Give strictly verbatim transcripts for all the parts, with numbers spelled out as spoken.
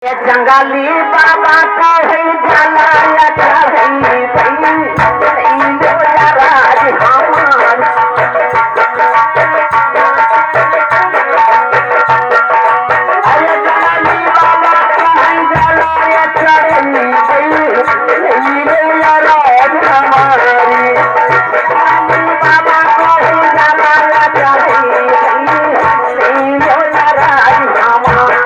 जंगली बाबा का है जलाया चढ़ई बई, बई लो या राज हमार। अरे जंगली बाबा का है जलाया चढ़ई बई, बई लो या राज हमारी। जंगली बाबा का है जलाया चढ़ई बई, बई लो या राज हमार।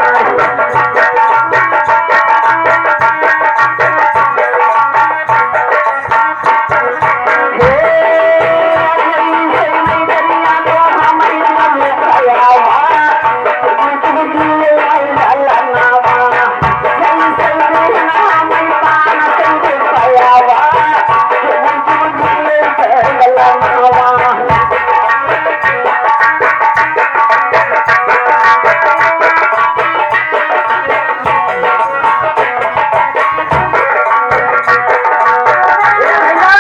ए भैया,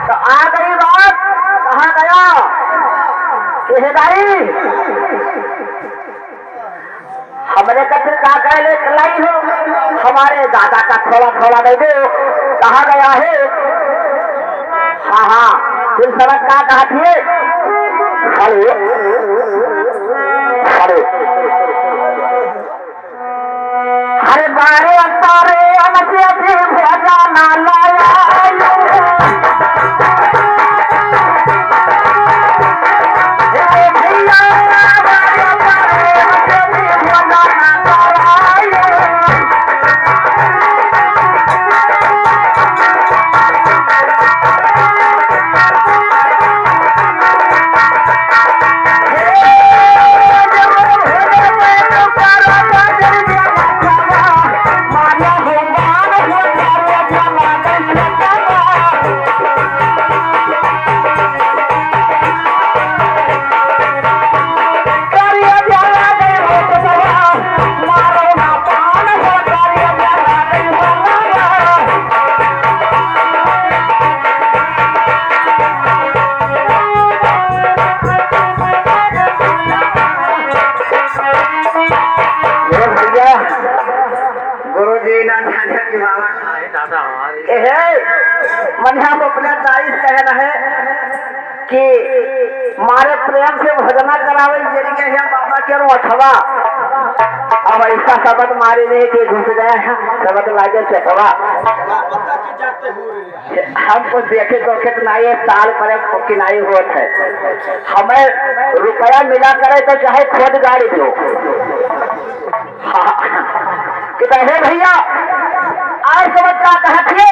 तो आ गई बात, कहाँ गया? ए भाई, हमरे का फिर का कहले कलाई हो, हमारे दादा का थोड़ा थोड़ा दे दो, कहाँ गया है? हाँ, हाँ, फिर सड़क का कहा थी? हेलो, हेलो। अरे बारे अंतारे अनसे भी भोजन लाया। हे भैया, बारे अंतारे अनसे भी भोजन लाया। ए भैया, गुरुजी ना जाने की बाबा। ए हे, मने हम अपने दाई से कहे रहे कि मारे प्रेम से भजना करावे, जरी के हे बाबा के रोठवा। अब ऐसा सबद मारे नहीं कि घुस गए हैं, सबद लागे चेतवा। हमको देखे तो कितना ये साल पर किनाई होत है, हमें रुपया मिला करे तो चाहे खुद गाड़ी दो। हाँ, कि तो हे भैया, और समझ का कहा थे?